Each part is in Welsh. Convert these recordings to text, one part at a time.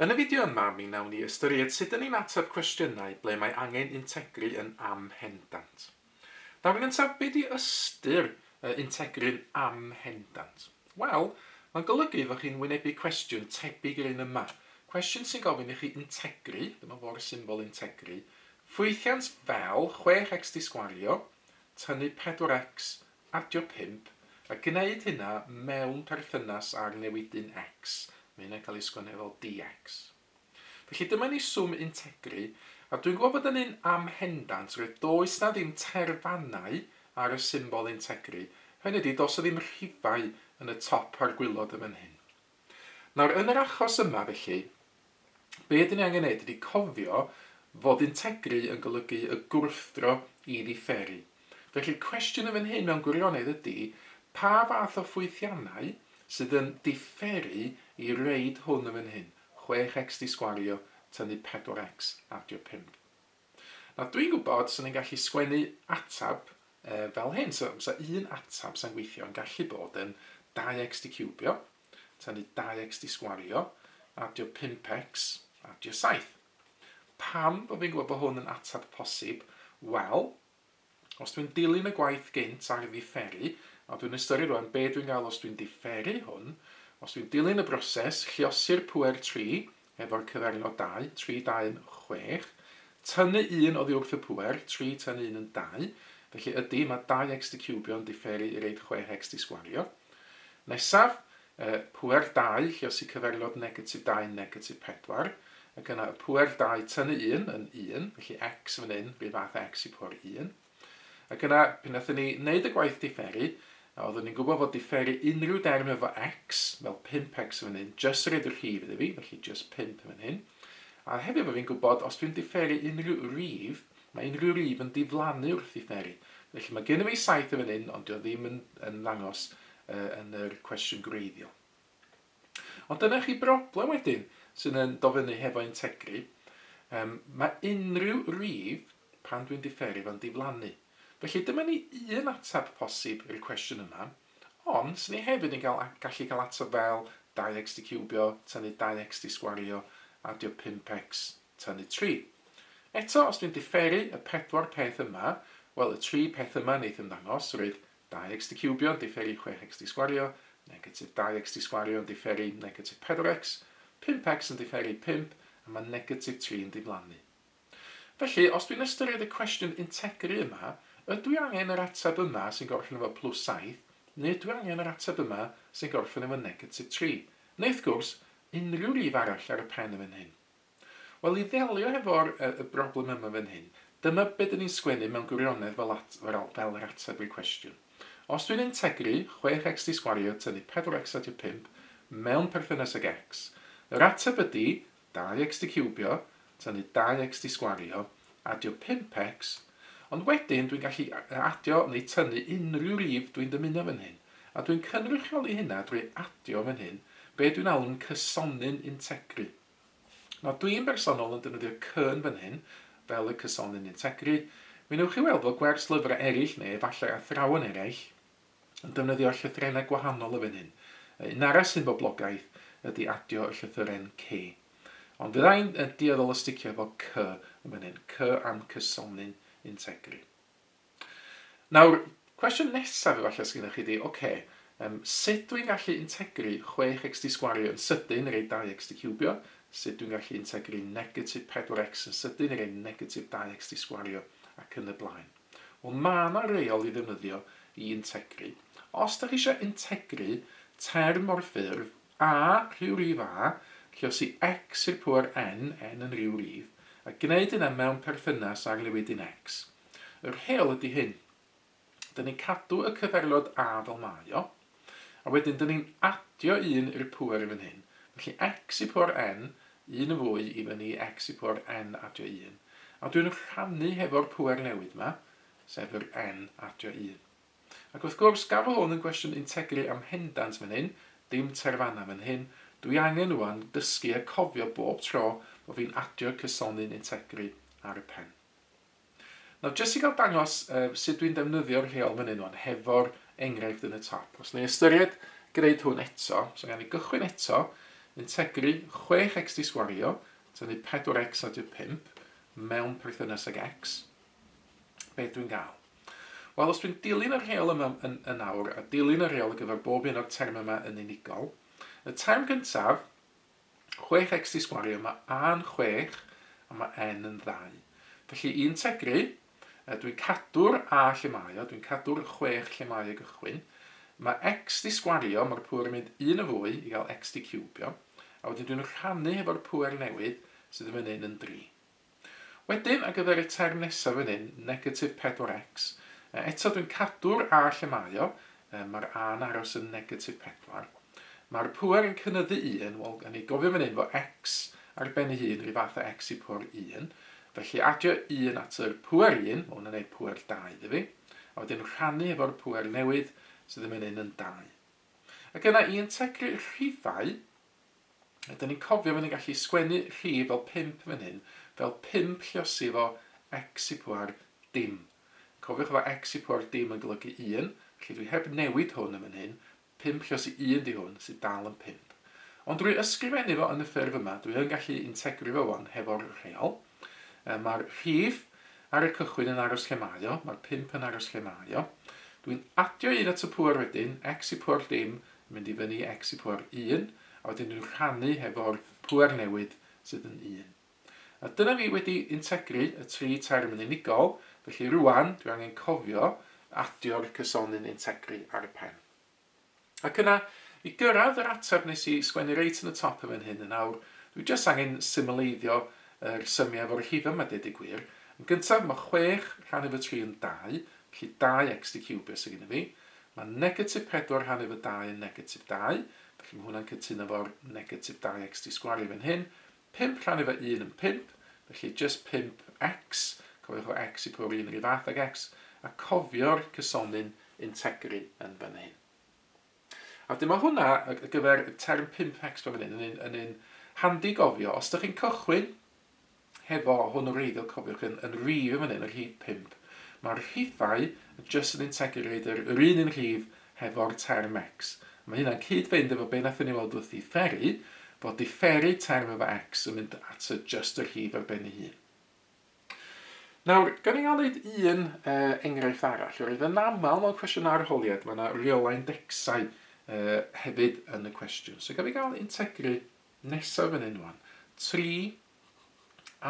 Yn y fideo yma mi wnawn ni ystyried sut dyn ni'n ateb cwestiynau ble mae angen integru yn amhendant. Nawr yn gyntaf, be di ystyr integru'n amhendant? Wel, mae'n golygu fod chi'n wynebu cwestiwn tebyg i'r un yma. Cwestiwn sy'n gofyn i chi integru, dyma fo'r symbol integru, ffwythiant fel 6x di sgwario, tynnu 4x Adio 5, a gwneud hynna mewn perthynas â'r newidyn x. Mae hynna'n cael ei sgwennu fel dx. Felly dyma ni swm integru, a dwi'n gwybod bod yn un amhendant, roedd does na ddim terfannau ar y symbol integru, hynny ydy does na ddim rhifau yn y top a'r gwilod yn fan hyn. Nawr yn yr achos yma felly, Be dyn ni angen neud ydy cofio fod integru yn golygu y gwrthdro i ddifferu. Felly'r cwestiwn yn fan hyn mewn gwirionedd ydy, pa fath o ffwythiannau sydd yn diferu i reid hwn yn fan hyn, 6x di sgwario tynnu 4x adio 5? Nawr dwi'n gwybod 'swn i'n gallu sgwennu ateb fel hyn, so 'sa un ateb sa'n gweithio yn gallu bod yn 2x di ciwbio, tynnu 2x di sgwario, adio 5x, adio 7. Pam bod fi'n gwybod bod hwn yn ateb posib? Wel, Os dwi'n dilyn y gwaith gynt ar ddiferu, a dwi'n ystyried rwan be dwi'n gael os dwi'n diferu hwn, os dwi'n dilyn y broses, lluosi'r pŵer 3 efo'r cyfernod 2, 3, 2 yn 6, tynnu 1 oddi wrth y pŵer, 3 tynnu 1 yn 2, felly ydy, mae 2x di ciwbio yn diferu i reid 6x di sgwario. Nesaf, Pŵer 2, lluosi cyfeirnod negatif 2 negatif 4, ac yna y pŵer 2 tynnu 1 yn 1, felly x yn fan hyn, rhyw fath x i pŵer 1. Ac yna, pan wnaethon ni wneud y gwaith diferu, a oeddwn ni'n gwybod fod diferu unrhyw derm efo x, fel 5x yn fan hyn, jyst yn rhoid y rhif iddi fi, felly jyst 5 yn fan hyn. A hefyd bod fi'n gwybod, os dwi'n diferu unrhyw rif, mae unrhyw rif yn diflannu wrth ddiferu. Felly mae gennym fi 7 yn fan hyn, ond dio ddim yn, yn ddangos yn yr cwestiwn gwreiddiol. Ond dyna chi broblem wedyn sydd yn dod fyny hefo integru. Um, mae unrhyw rif pan dwi'n diferu fo'n diflannu. Felly dyma ni un ateb posib i'r cwestiwn yma, ond sy'n ni hefyd yn cael, gallu cael ateb fel 2x di ciwbio, tynnu 2x di sgwario, adio 5x, tynnu 3. Eto, os dwi'n diferu y pedwar peth yma, wel y tri peth yma wneith ymddangos, roedd 2x di ciwbio yn diferu 6x di sgwario, negatif 2x di sgwario yn diferu negatif 4x, 5x yn diferu 5, a mae negatif 3 yn diflannu. Felly, os dwi'n ystyried y cwestiwn integru yma, ydw i angen yr ateb yma sy'n gorffen efo plus 7, neu ydw i angen yr ateb yma sy'n gorffen efo negatif 3? Neu wrth gwrs, unrhyw rif arall ar y pen yn fan hyn. Wel, i ddelio hefo'r y broblem yma fan hyn, dyma be dyn ni'n sgwennu mewn gwirionedd fel, at, fel, fel yr ateb i'r cwestiwn. Os dwi'n integru 6x di sgwario tynnu 4x adio 5 mewn perthynas ag x, yr ateb ydy 2x di ciwbio tynnu 2x di sgwario adio 5x, ond wedyn dwi'n gallu adio neu tynnu unrhyw rif dwi'n dymuno fan hyn, a dwi'n cynrychioli hynna drwy adio fan hyn be dwi'n alw'n cysonyn integru. Nawr dwi'n bersonol yn defnyddio cyn fan hyn, fel y cysonyn integru. Mi wnewch chi weld fod gwers lyfrau eraill, neu efallai athrawon eraill, yn defnyddio llythrennau gwahanol yn fan hyn. Un arall sy'n boblogaidd ydy adio y llythyren C. Ond fydda i'n dueddol o sticio efo C yn fan hyn, C am cysonyn integru. Nawr, cwestiwn nesaf efallai sydd gennych chi ydy, oce, um, sut dwi'n gallu integru 6x di sgwario yn sydyn i roi 2x di ciwbio? Sut dwi'n gallu integru negatif 4x yn sydyn i roi negatif 2x di sgwario ac yn y blaen? Wel, mae yna reol i ddefnyddio i integru. Os da chi eisiau integru term o'r ffurf a, rhyw rif a, lluosi x i'r pŵer n, n yn rhyw rif, a gwneud hynna mewn perthynas â'r newidyn x, Y rheol ydy hyn. Dyn ni'n cadw y cyferlod A fel mae o, a wedyn dyn ni'n adio un i'r pŵer i fan hyn. Felly x i pŵer n, un yn fwy i fyny i x i pŵer n adio 1. A dwi'n rhannu hefo'r pŵer newydd yma, sef yr n adio 1. Ac wrth gwrs, gan fod hwn yn gwestiwn integru amhendant fan hyn, dim terfannau fan hyn, dwi angen rwan dysgu a cofio bob tro bod fi'n adio'r cysonyn integru ar y pen. Nawr, jyst i gael dangos sut dwi'n defnyddio'r rheol fan hyn wan, hefo'r enghraifft yn y top. Os ni'n ystyried gwneud hwn eto, so gan i gychwyn eto Integru 6x di sgwario, tynnu 4x adio 5, mewn perthynas ag x. Beth dwi'n gael? Wel, os dwi'n dilyn y rheol yma yn, yn awr, a dilyn y rheol ar gyfer bob un o'r termau yma yn unigol, y term gyntaf, 6x di sgwario, mae a yn 6 a mae n yn 2. Felly i integru, dwi'n cadw'r a lle mae o, dwi'n cadw'r 6 lle mae o i gychwyn. Mae x di sgwario, mae'r pŵer yn mynd un y fwy i gael x di ciwbio, a wedyn dwi'n rhannu hefo'r pŵer newydd sydd yn fan hyn yn 3. Wedyn, ar gyfer y term nesaf fan hyn, negatif 4x, eto dwi'n cadw'r a lle mae o, mae'r a yn aros yn negatif 4. Mae'r pŵer yn cynyddu 1, wel, gawn ni gofio fan hyn fod x ar ben ei hun rhyw fath o x i pŵer 1, felly adio 1 at yr pŵer 1, mae hwn yn gwneud pŵer 2 iddo fi, a wedyn rhannu efo'r pŵer newydd sydd yn fan hyn yn 2. Ac yna i integru rhifau, Ydyn ni'n cofio fod ni'n gallu sgwennu rhif fel 5 fan hyn, fel 5 lliosi efo x i pŵer dim. Cofiwch fod x i pŵer dim yn golygu 1, felly dwi heb newid hwn yn fan hyn, 5 lliosi 1 di hwn, sydd dal yn 5. Ond drwy ysgrifennu fo yn y ffurf yma, dwi yn gallu integru fo wan hefo'r rheol. Mae'r rhif ar y cychwyn yn aros lle mae o, mae'r 5 yn aros lle mae o. Dwi'n adio un at y pŵer wedyn, x i pŵer dim, yn mynd i fyny i x i pŵer 1, a wedyn dwi'n rhannu hefo'r pŵer newid sydd yn 1. A dyna fi wedi integru y tri term yn unigol, felly rwan dwi angen cofio adio'r cysonyn integru ar y pen. Ac yna, i gyrraedd yr ateb nes i sgwennu reit yn y top yn fan hyn yn awr, dwi jyst angen symleiddio yr symiau efo'r rhifau yma deud y gwir. Yn gyntaf, mae 6 rhannu efo 3 yn 2, felly 2x di ciwbio sydd gennym fi. Mae negatif 4 rhannu efo 2 yn negatif 2, felly mae hwnna'n cytuno efo'r negatif 2x di sgwario fan hyn. 5 rhannu efo 1 yn 5, felly jyst 5x, cofiwch fod x i pŵer 1 yr un fath ag x, a cofio'r cysonyn integru yn fan hyn. A wedyn mae hwnna ar gyfer y term 5x fan hyn yn un, yn un handi gofio. Os ydych chi'n cychwyn hefo hwn o wreiddiol, cofiwch, yn, yn rhif yn fan hyn, y rhif 5, mae'r rhifau jyst yn integru yr, yr un un rhif hefo'r term x. Mae hynna'n cyd-fynd efo be nathon ni weld wrth diferu, fod diferu term efo x yn mynd at y jyst y rhif ar ben ei hun. Nawr, gawn ni gael neud un uh, enghraifft arall. Roedd yn aml mewn cwestiwn arholiad, mae yna reolau indecsau uh, hefyd yn y cwestiwn. So gawn ni gael integru nesaf yn hyn wan. 3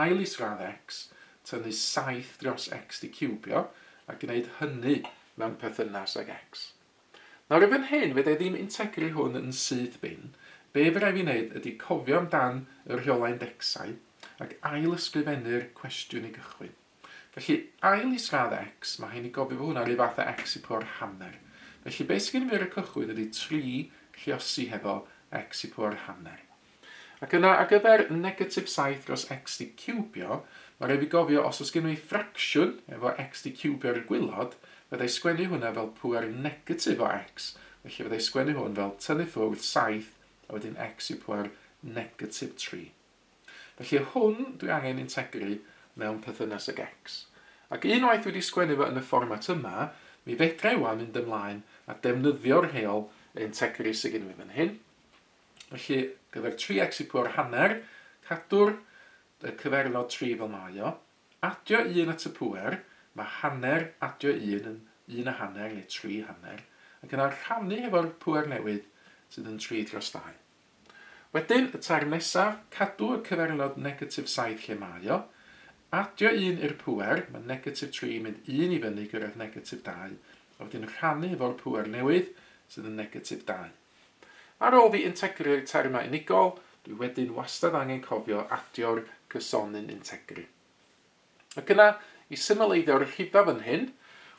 ail isradd x tynnu 7 dros x di ciwbio a gwneud hynny mewn perthynas ag x. Nawr erbyn hyn, fedra i ddim integru hwn yn syth bin. Be fy raid fi wneud ydy cofio amdan y rheolau indecsau ac ail-ysgrifennu'r cwestiwn i gychwyn. Felly, ail isradd x, mae rhaid ni gofio fod hwnna rhyw fath o x i pŵer hanner. Felly, be sydd gen i fi ar y cychwyn ydy 3 lliosi hefo x i pŵer hanner. Ac yna, ar gyfer negatif 7 dros x di ciwbio, mae rhaid fi gofio os oes gen i ffracsiwn efo x di ciwbio ar y gwilod, fydda i sgwennu hwnna fel pŵer negatif o x, felly fydda i sgwennu hwn fel tynnu ffwrdd 7 a wedyn x i pŵer negatif 3. Felly hwn dwi angen integru mewn perthynas ag x. Ac unwaith dwi wedi sgwennu fo yn y fformat yma, mi fedra i wan mynd ymlaen a defnyddio'r rheol integru sydd gen i fan hyn. Felly, gyfer 3x i pŵer hanner, cadw'r y cyfernod 3 fel mae o, adio 1 at y pŵer, mae hanner adio 1 yn 1 a hanner neu 3 hanner, ac yna rhannu hefo'r pŵer newydd sydd yn 3 dros 2. Wedyn, y term nesaf, cadw y cyfernod negatif 7 lle mae o, adio 1 i'r pŵer, mae negatif 3 yn mynd 1 i fyny gyrraedd negatif 2, a wedyn rhannu hefo'r pŵer newydd sydd yn negatif 2. Ar ôl fi integru'r termau unigol, dwi wedyn wastad angen cofio adio'r cysonyn integru. Ac yna, i symleiddio'r rhifau fan hyn,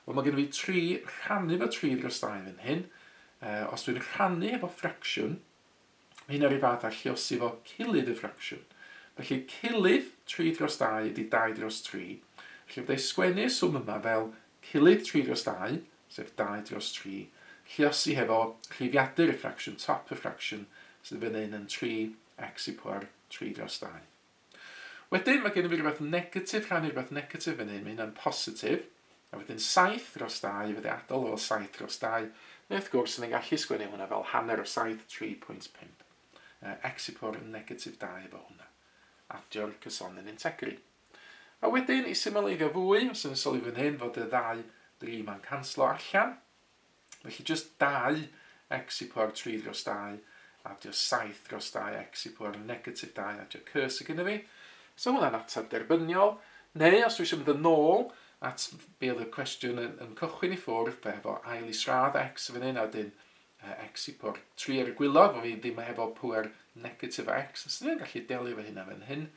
wel mae gen i fi 3 rhannu efo 3 dros 2 fan hyn. Os dwi'n rhannu efo ffracsiwn, mae hynna rhyw fath â lluosi efo cilydd y ffracsiwn. Felly cilydd 3 dros 2 ydy 2 dros 3. Felly fydda i sgwennu y swm yma fel cilydd 3 dros 2, sef 2 dros 3, lluosi hefo rhifiadur y ffracsiwn, top y ffracsiwn, sydd fan hyn yn 3 x i pŵer 3 dros 2. Wedyn mae gennym fi rhywbeth negatif rhannu rhywbeth negatif fan hyn, mae hynna'n positif, a wedyn 7 dros 2, fydde adael o fel 7 dros 2, neu wrth gwrs, ni'n gallu sgwennu hwnna fel hanner o 7, 3.5. X i pwr negatif 2 efo hwnna. Adio'r cysonyn integru. A wedyn, i symleiddio fwy, os yn sylwi fan hyn fod y ddau dri ma'n canslo allan, felly jyst 2 x i pwr 3 dros 2, adio 7 dros 2 x i pwr negatif 2, adio c sydd gennym fi. So hwnna'n ateb derbyniol. Neu, os dwi eisiau mynd yn ôl at be oedd y cwestiwn yn, yn cychwyn i ffwrdd, fe efo ail isradd x fan hyn, a wedyn x i pwr 3 ar y gwylod, fo fi ddim efo pwer negatif x, os ni'n gallu delio efo hynna fan hyn.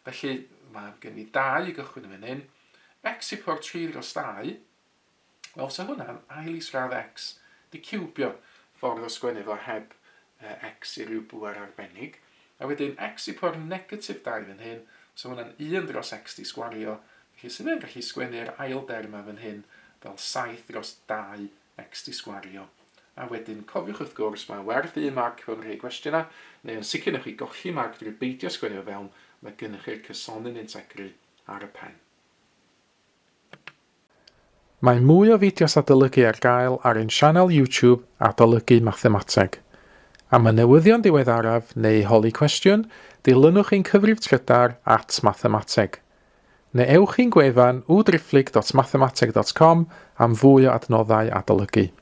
Felly mae gen i 2 i gychwyn yn fan hyn. X i pwr 3 dros 2, wel, so hwnna'n ail isradd x di ciwbio, ffordd o sgwennu fo heb x i ryw bwer arbennig. A wedyn x i pwr negatif 2 fan hyn, so hwnna'n 1 dros x di sgwario. Felly sy'n ni'n gallu sgwennu'r ail derm fan hyn fel 7 dros 2 x di sgwario. A wedyn, cofiwch wrth gwrs, mae werth un marc mewn rhai gwestiynau, neu yn sicr newch chi golli marc drwy beidio sgwennu o fewn, mae gennych chi'r cysonyn integru ar y pen. Mae mwy o fideos adolygu ar gael ar ein sianel YouTube Adolygu Mathemateg. Am y newyddion diweddaraf neu holi cwestiwn, dilynwch ein cyfrif trydar at mathemateg. Neu ewch i'n gwefan www.mathemateg.com am fwy o adnoddau adolygu.